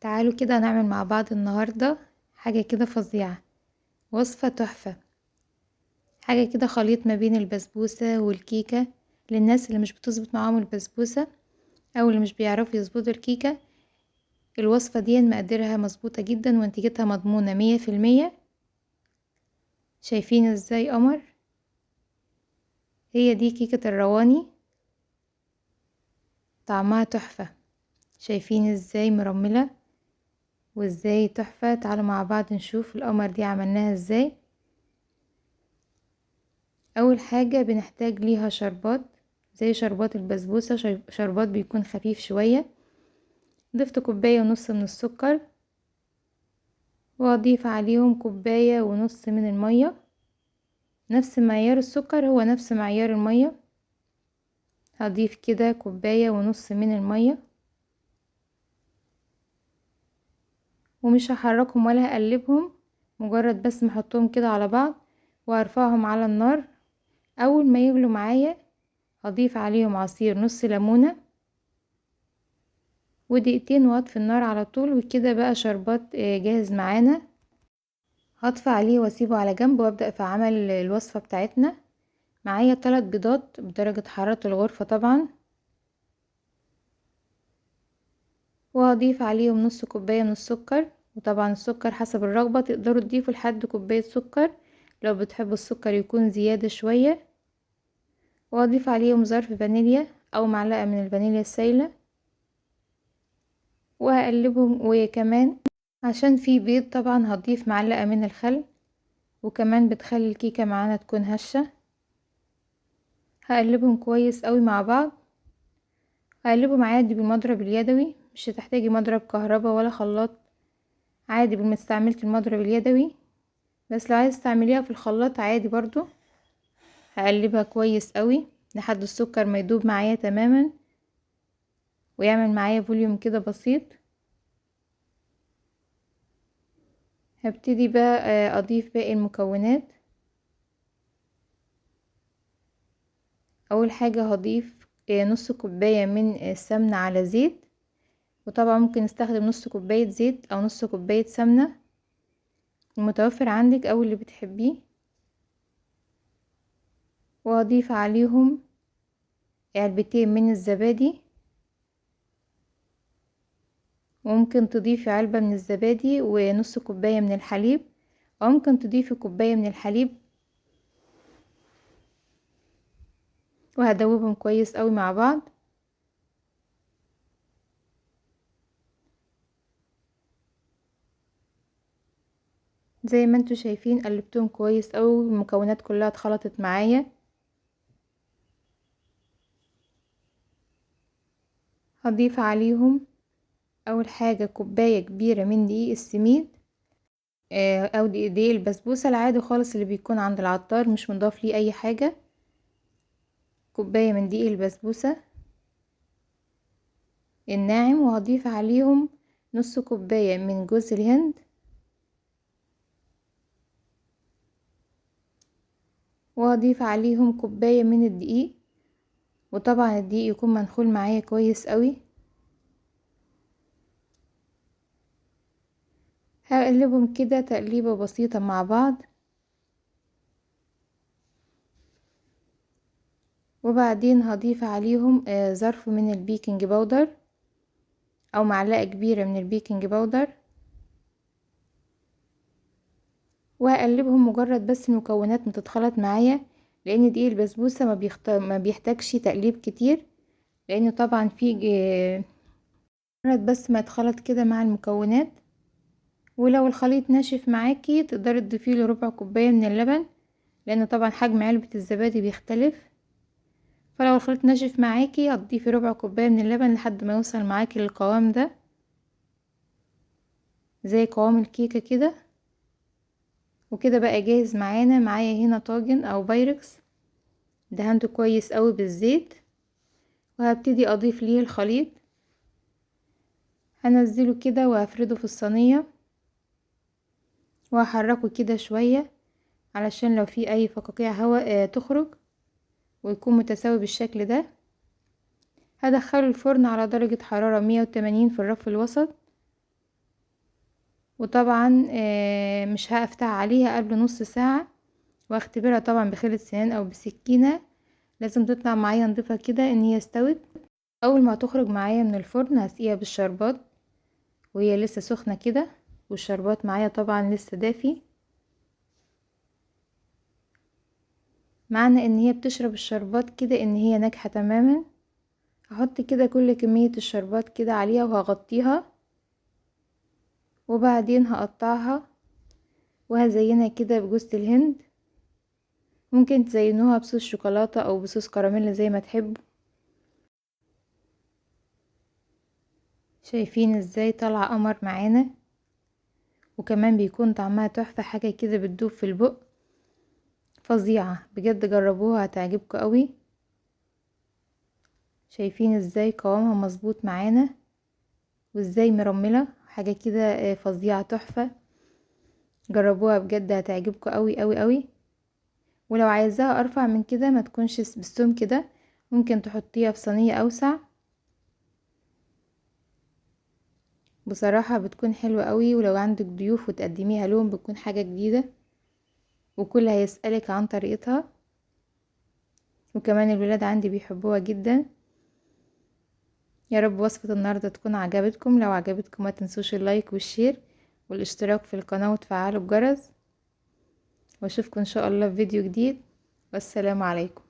تعالوا كده نعمل مع بعض النهاردة حاجة كده فظيعة، وصفة تحفة، حاجة كده خليط ما بين البسبوسة والكيكة للناس اللي مش بتظبط معاهم البسبوسة او اللي مش بيعرفوا يظبطوا الكيكة. الوصفة دي مقاديرها مظبوطة جدا ونتيجتها مضمونة 100%. شايفين ازاي قمر؟ هي دي كيكة الرواني، طعمها تحفة. شايفين ازاي مرملة وازاي تحفة؟ تعالوا مع بعض نشوف القمر دي عملناها ازاي. اول حاجة بنحتاج ليها شربات، زي شربات البسبوسة، شربات بيكون خفيف شوية. ضفت كوباية ونص من السكر، واضيف عليهم كوباية ونص من المية، نفس معيار السكر هو نفس معيار المية. هضيف كده كوباية ونص من المية، ومش هحركهم ولا هقلبهم، مجرد بس محطهم كده على بعض وارفعهم على النار. اول ما يغلوا معايا هضيف عليهم عصير نص ليمونة ودقيقتين واطفي النار على طول. وكده بقى شربات جاهز معانا. هطفي عليه واسيبه على جنب وابدأ في عمل الوصفة بتاعتنا. معايا 3 بيضات بدرجة حرارة الغرفة طبعا، وهضيف عليهم نص كوباية من السكر، وطبعا السكر حسب الرغبة تقدروا تضيفوا لحد كوباية سكر لو بتحبوا السكر يكون زيادة شوية. وهضيف عليهم ظرف فانيليا او معلقة من الفانيليا السايلة، وهقلبهم. وكمان عشان في بيض طبعا هضيف معلقة من الخل، وكمان بتخلي الكيكة معانا تكون هشة. هقلبهم كويس قوي مع بعض، هقلبهم عادي بالمضرب اليدوي، مش هتحتاجي مضرب كهرباء ولا خلاط، عادي باستعملت المضرب اليدوي، بس لو عايز تعمليها في الخلاط عادي برضو. هقلبها كويس قوي لحد السكر ما يدوب معايا تماما ويعمل معايا فوليوم كده بسيط. هبتدي بقى اضيف باقي المكونات. اول حاجة هضيف نص كوباية من السمنة على زيت، وطبعا ممكن نستخدم نص كوباية زيت او نص كوباية سمنة المتوفر عندك او اللي بتحبيه. وهضيف عليهم علبتين من الزبادي، وممكن تضيفي علبة من الزبادي ونص كوباية من الحليب، او ممكن تضيفي كوباية من الحليب. وهدوبهم كويس قوي مع بعض. زي ما انتوا شايفين قلبتهم كويس قوي، المكونات كلها اتخلطت معايا. هضيف عليهم اول حاجة كوباية كبيرة من دقيق السميد، او دقيق البسبوسة العادي خالص اللي بيكون عند العطار، مش مضاف ليه اي حاجة. كوباية من دقيق البسبوسة الناعم، وهضيف عليهم نص كوباية من جوز الهند، وهضيف عليهم كوباية من الدقيق، وطبعا الدقيق يكون منخول معايا كويس قوي. هقلبهم كده تقليبة بسيطة مع بعض، وبعدين هضيف عليهم ظرف من ال baking powder او معلقة كبيرة من ال baking powder، وهقلبهم مجرد بس المكونات ما تتخلط معايا، لان دقيق البسبوسة ما بيحتاجش تقليب كتير، لان طبعا في مجرد بس ما يتخلط كده مع المكونات. ولو الخليط ناشف معاكي تقدري تضيفي له ربع كوباية من اللبن، لان طبعا حجم علبة الزبادي بيختلف، فلو الخليط ناشف معاكي هتضيفي ربع كوباية من اللبن لحد ما يوصل معاكي للقوام ده، زي قوام الكيكة كده. وكده بقى جاهز معانا. معايا هنا طاجن او بايركس دهنته كويس قوي بالزيت، وهبتدي اضيف ليه الخليط. هنزله كده وهفرده في الصينية، وهحركه كده شوية علشان لو في اي فقاقيع هواء تخرج، ويكون متساوي بالشكل ده. هدخله الفرن على درجة حرارة 180 في الرف الوسط وطبعا مش هفتح عليها قبل نص ساعة، واختبرها طبعا بخلة سنان او بسكينة. لازم تطلع معايا نضيفة كده ان هي استوت. اول ما تخرج معايا من الفرن هسقيها بالشربات وهي لسه سخنة كده، والشربات معايا طبعا لسه دافي. معنى ان هي بتشرب الشربات كده ان هي ناجحة تماما. هحط كده كل كمية الشربات كده عليها وهغطيها، وبعدين هقطعها وهزينها كده بجوز الهند. ممكن تزينوها بصوص شوكولاتة او بصوص كراميل زي ما تحبوا. شايفين ازاي طالعة قمر معانا، وكمان بيكون طعمها تحفة، حاجة كده بتدوب في البق، فظيعة بجد. جربوها هتعجبكم قوي. شايفين ازاي قوامها مظبوط معانا وازاي مرملة، حاجة كده فظيعة تحفة. جربوها بجد هتعجبكم قوي قوي قوي. ولو عايزاها ارفع من كده ما تكونش بالسمك كده، ممكن تحطيها في صينية اوسع. بصراحة بتكون حلوة قوي، ولو عندك ضيوف وتقدميها لهم بتكون حاجة جديدة، وكل هيسألك عن طريقتها. وكمان الولاد عندي بيحبوها جدا. يا رب وصفة النهاردة تكون عجبتكم. لو عجبتكم ما تنسوش ال like وال share والاشتراك في القناة وتفعلوا الجرس، واشوفكم ان شاء الله في فيديو جديد. والسلام عليكم.